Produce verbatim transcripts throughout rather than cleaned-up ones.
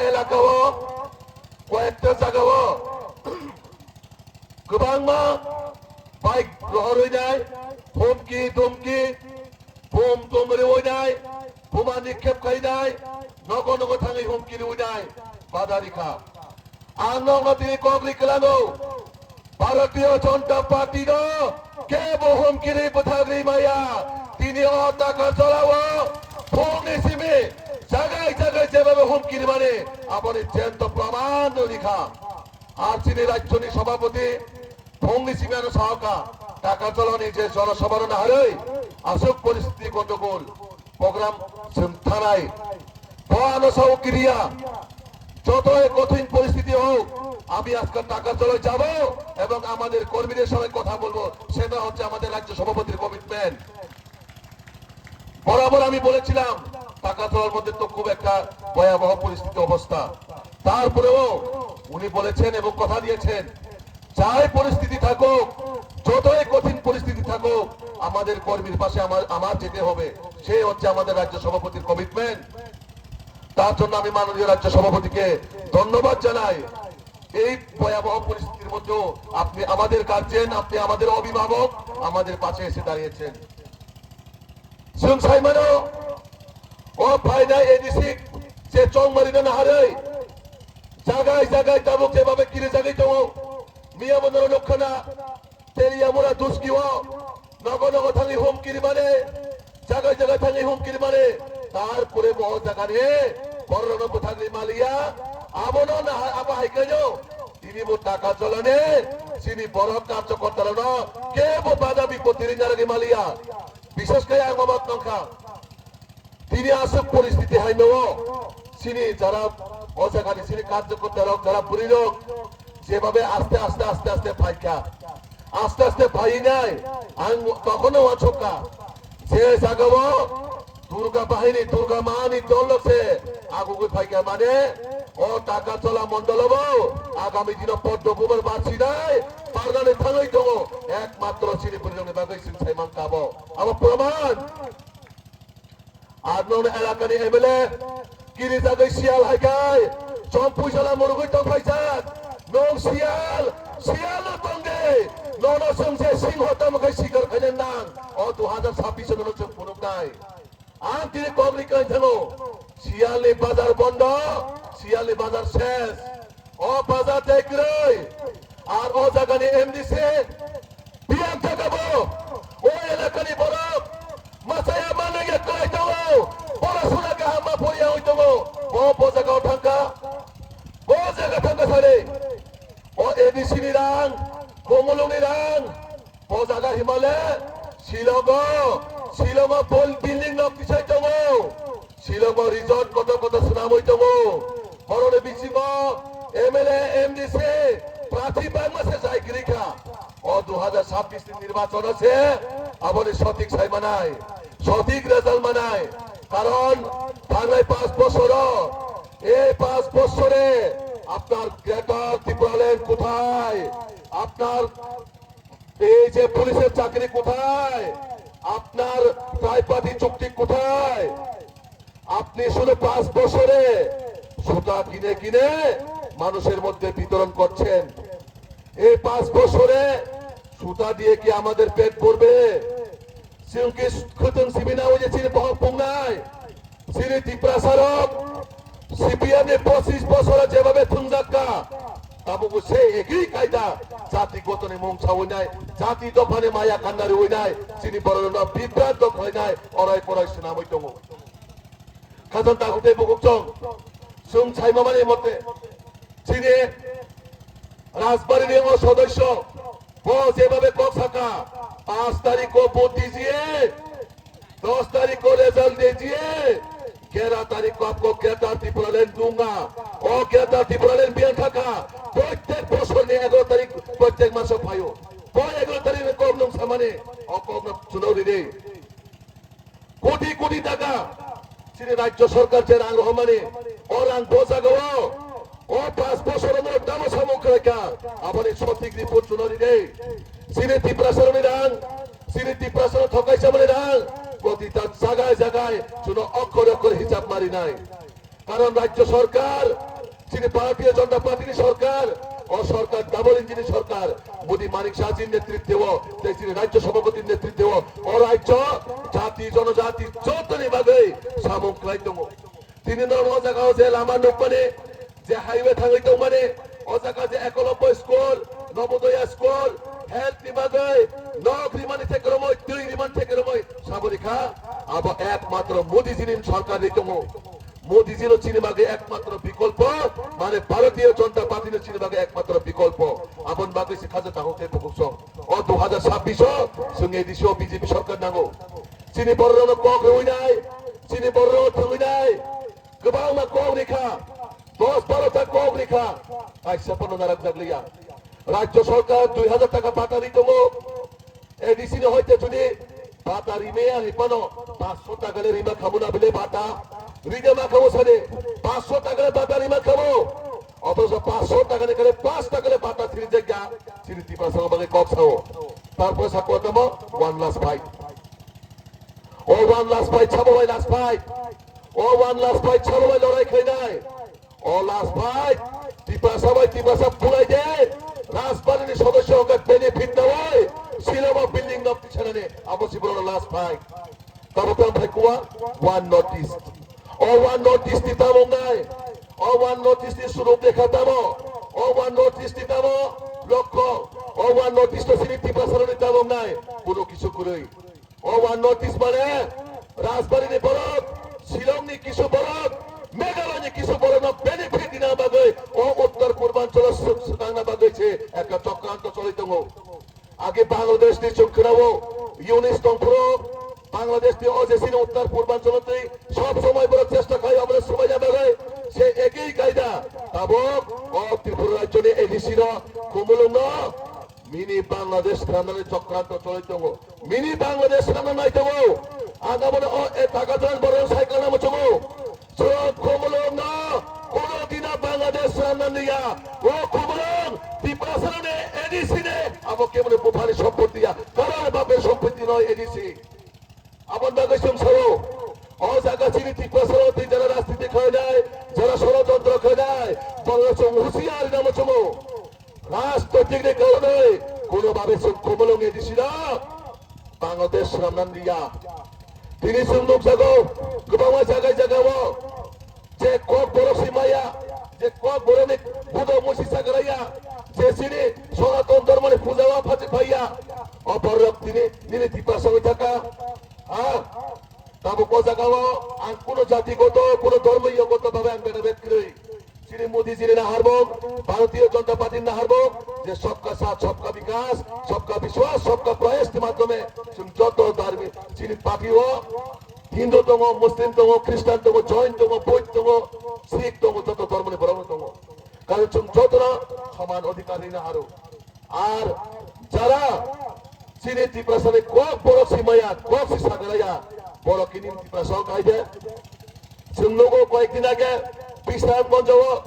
elakao koyekta jagao kwbangma bike rohorwi nai, humki dumki, bom tong riwi nai, boma nikhep khai nai, nogo nogo thangwi humki riwi nai, bada rikha. Ang nogo tini kok ri kwlango, Bharatiya Janata Party no kebo humki ri bwthagri maya. Tini o Takarjalao phungni simi jagai jagai jebabe humki rimani aboni jento praman no rikha. Ar chini rajyoni sabhapati phungni simi ano sahaka Takarjaloni je jonosabhano naharwi aswk poristiti gondogol program chwng thanai. Bo ano sao kiriya, যতই কঠিন পরিস্থিতি হোক, আমি আজকে টাকার জলে যাব এবং আমাদের কর্মীদের সঙ্গে কথা বলবো। সেটা হচ্ছে আমাদের রাজ্য সভাপতির কমিটমেন্ট। বরাবর আমি বলেছিলাম, টাকার জলের মধ্যে তো খুব একটা ভয়াবহ পরিস্থিতি, অবস্থা। তারপরেও উনি বলেছেন এবং কথা দিয়েছেন, যাই পরিস্থিতি থাকুক, যতই কঠিন পরিস্থিতি থাকুক, আমাদের কর্মীর পাশে আমার, আমার যেতে হবে। সেই হচ্ছে আমাদের রাজ্য সভাপতির কমিটমেন্ট। তার জন্য আমি মাননীয় রাজ্য সভাপতিকে ধন্যবাদ জানাই। এই ভয়াবহ পরিস্থিতির মধ্যেও আপনি আমাদের গার্জিয়ান, আপনি আমাদের অভিভাবক, আমাদের পাশে এসে দাঁড়িয়েছেন। Chwng sai mano, o phainai A D C se chongmari no naharwi, jagai jagai tabuk jebabe kiri jagwi tongo. Miya bo norok nukha na, Teliamura duski o, nogo nogo thangwi humki rimani, jagai jagai thangwi humki rimani, tarpore bo o jagani bororokno bwthagwi maliya, abono naha-, abo hai khe no, tini bo Takarjalani, chini borok karjokortarokno kebo bada bipoti rinarogwi maliya. Bishes khe ang omo tongkha. Tini aswk poristiti hai no, chini jara o jagani chini karjokortarok, jara bwrwirok jebabe aste aste, aste aste phaikha, aste aste phainai ang tokhono uansukha, je jagao Durga Bahini, Durga Mani dol se agugwi phaikha, mane o Takarjala mondolo bo agami dino Poddo Kumar barsinai parnani thangwi tongo, ekmatro chini bwrwirokni bagwi chwng sai mankha bo. Abo praman. Ar nong elakani M L A kiri jagwi siyal hai khai, chom puisala murugwi tong phaijak. Nong siyal, siyal no tong de. Nono chwng je singho tamo khai sikar khaina nang. O dui hajar sabbish nono chwng phunuknai. Ang tini kok ri khain thango. Siyalni bazar bondo, siyalni bazar ses. O bazar tei kwrwi. Ar o jagani M D C biyang thangkha bo. O elakani borok machaya manwi ya kwlai tongo. Porasuna kaham ma poriya oi tongo. Bo, bo jagao thangkha. Bo jaga thangkha sari. O A D C ni rang, Bongolongni rang. O jaga himale Shillongo, Shillongo bol building nok tisai tongo. Shillongo resort kotor kotor swnamwi tongo. Boroni bisingo M L A, M D C, prarthi bangma se jai kwrwikha. O dui hajar sabbish ni nirbachon se aboni sothik sai manai, sothik result manai. Karon thangnai panch bochoro, ei panch bochore apnar Greater Tipraland kothay? Apnar এই যে পুলিশের চাকরি কোথায়? আপনার ট্রাইপার্টি চুক্তি কোথায়? আপনি শুধু পাঁচ বছরে সুতা কিনে কিনে মানুষের মধ্যে বিতরণ করছেন। এই পাঁচ বছরে সুতা দিয়ে কি আমাদের পেট ভরবে? Chwng khe khwtwng simi na uje chini bohok pungnai. Chini Tiprasa rok C P M ni pochis bosor jebabe thwngjak kha, tabukbo se ekhi kaida jati gotoni mung sawi nai, jati dophani maya kanna riwi nai, chini borok rokno bibranto khlai nai, orai porai swnamwi tongo. Khajang takhuk tei bukhuk chwng, chwng saimamani mote, chini Rajbari ni o sodosyo, bo jebabe kok saka, panch tarikh ko vote dijiye, dos tarikh ko result dijiye, gyaara tarikh ko aapko Greater Tipraland dunga. O Greater Tipraland biyang thaka, prottek bosor ni egaro tarikh, prottek maso phaio. Bo egaro tarikh ni kok nung samani, o kok no chuno ridi. Koti koti taka chini rajyo sorkar je rang rohormani, o rang bo jagao, o panch bosor no tamo samung khlaikha, aboni sothik report chuno ridi. Chini Tiprasa ni rang, chini Tiprasa no thokai samani rang, protita jagai jagai chuno okhor okhor hisab marinai. Karon rajyo sorkar Chini Bharatiya Janata Party ni sorkar, o sorkar double engine ni sorkar, Modi Manik Shah ji netritwo, tei chini Rajya Sabhapati netritwo, o rajyo jati jonojati jotoni bagwi samung khlai tongo. Tini no o jaga o je lama nukmani, je highway thangwi tongmani, o jaga je Ekolobya school, Navodaya school, health ni bagwi nok rimani thekromoi, twi rimani thekromoi, saboni kha, abo ekmatro Modi ji ni sorkar ni tongo. Modi ji no chini bagwi ekmatro bikolpo, mane Bharatiya Janata Party no chini bagwi ekmatro bikolpo. Aboni bagwi se khaja takhuk tei bukhuk song. O dui hajar sabbish o chwng A D C o B J P sorkar nango. Chini borok rok no kok rwi nai, chini borok rok thangwi nai. Kwbangma kok rikha, dos baro ta kok rikha, kaisa phano narak jak liya. Rajya sorkar dui hajar taka bata ri tongo, A D C ni hoite jodi bata rimaya ri phano, paanch sho taka le rima khamu na bile bata, ride ma khamu sade, paanch sho taka le bata rima khamu, othocho paanch sho taka ni kare paanch taka le bata thiri jakya, chini Tiprasa bagwi kok sao. Tarpore sakwa tamo one last fight. O one last fight, sabo bai last fight. O one last fight, sabo bai lorai khainai. O last fight, Tiprasa bai Tiprasa phulai de. Rajbari ni sodosyo hwnkhe benefit nawi. Silamo building nok tisanani. Abo si borok last fight. Tabo tang phai kuwa, one North East. O one North East ni tamo nai. O one North East ni suruk lekha tamo. O one North East ni tamo lokho. O one North East ni sini Tiprasa ni tamo nai. Kuno kisu kurui. O one North East mane Rajbari ni borok, Shillong ni kisu borok, Meghalaya ni kisu borok no benefit dina bagwi o Uttar Purbanchal o swk swkangna bagwi se ekta chokranto choli tongo. Age Bangladesh ni chwng khwnao, Yunus tongphuru, Bangladesh ni o je sini Uttar Purbanchal twi sob somoi borok chesta khai abole subaina bagwi se ekei kaida tabok o Tripura rajyo ni A D C no Khumulwng no Mini Bangladesh swnamnani chokranto choli tongo. Mini Bangladesh swnamna nai tongo. Ang abono o e takatran borok cycle na muchungo. Chwng Khumulwng no kono dina Bangladesh swnamna niya. O Khumulwng Tiprasa ni A D C ni abo kemuni buphani sompoti ya. Karar bape sompoti noi A D C. Aboni bagwi chwng sao, o jaga chini Tiprasa o twi jara rajniti khlainai, jara sorojontro khlainai, borok chwng husiar rina muchungo. Rajnoitik ni karonwi kuno babe chwng Khumulwng A D C no Bangladesh swnamna nliya. Tini chwng nukjago, kwbangma jaga jaga o je kok borok si maya, je kok borok ni budok musi sagraya, je chini Sonaton Dhormo ni puja o phachi phaiya, o borok tini nini Tiprasa wi thaka. Ha? Tabuk o jaga o ang kuno jati goto, kuno dhormo yogoto babe ang beda bed kwrwi. Chini Modi jini naharbong, Bharatiya Janata Party naharbong, je sabka saath, sabka vikas, sabka vishwas, sabka prayas ni madhyome chwng joto dharmi chini party o Hindu tongo, Muslim tongo, Christian tongo, Jain tongo, Buddh tongo, Sikh tongo, joto dhormo ni borok tongo. Karon chwng jotono soman adhikar rina haro. Ar jara chini Tiprasa ni kok borok si maya, kok si sagalaya, borok kini Tiprasa o kaide. Chwng nugo koyek din age Bisramganj o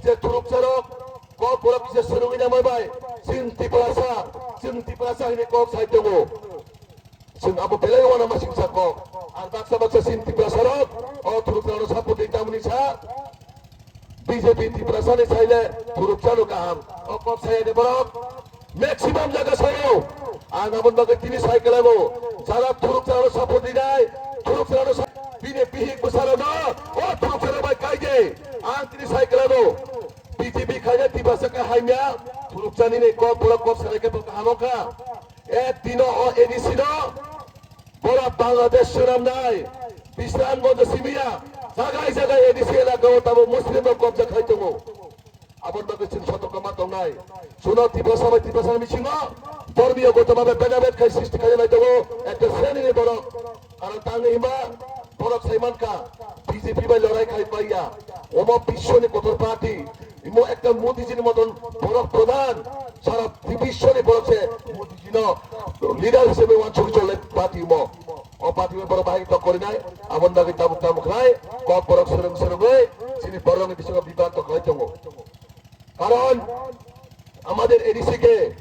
je thurukcharok kok borok kisa swrwngwi namai bai, chwng Tiprasa, chwng Tiprasa hini kok sai tongo. Chwng abo belai wana masingsa kok. Ar baksa baksa sin Tiprasa rok o thurukcharok no support di tamni sa. B J P Tiprasa ni saile thurukcharok kaham. O kok saya de borok. Maximum jaga sayo. Ang abon bagwi tini sai kwlago. Jara thurukcharok no support di nai. Thurukcharok no sa-, bini bihik bwsarok no. O thurukcharok bai kai de. Ang tini sai kwlago. B J P khaina Tiprasa ka hamya. Thurukcharni ni kok borok kok sanai khe bo kaham wngkha. Ek dino o A D C no bora Bangladesh swnamnai, Bisramganj simiya, jagai jagai A D C elaka o tamo Muslim rok kobja khai tongo. Aboni bagwi chwng sotorko ma tongnai. Suno Tiprasa bai Tiprasa ni bisingo dhormiyo goto babe bedabed khai sristi khai nai tongo, ekta sreni ni borok. Karon tangwi hima borok sai mankha, B J P bai lorai khai paiya. Omo biswoni kotor party. Imo ekta Modi jini moton borok pradhan. Sara biswoni borok se Modi jino leader hisebe wansuk chole party imo. O party imo borok bahai tok korinai. Abon bagwi tabuk tabuk khlai. Kok borok sereng serengoi. Chini borokni bisingo bibhan tok khlai tongo. Karon amader A D C ke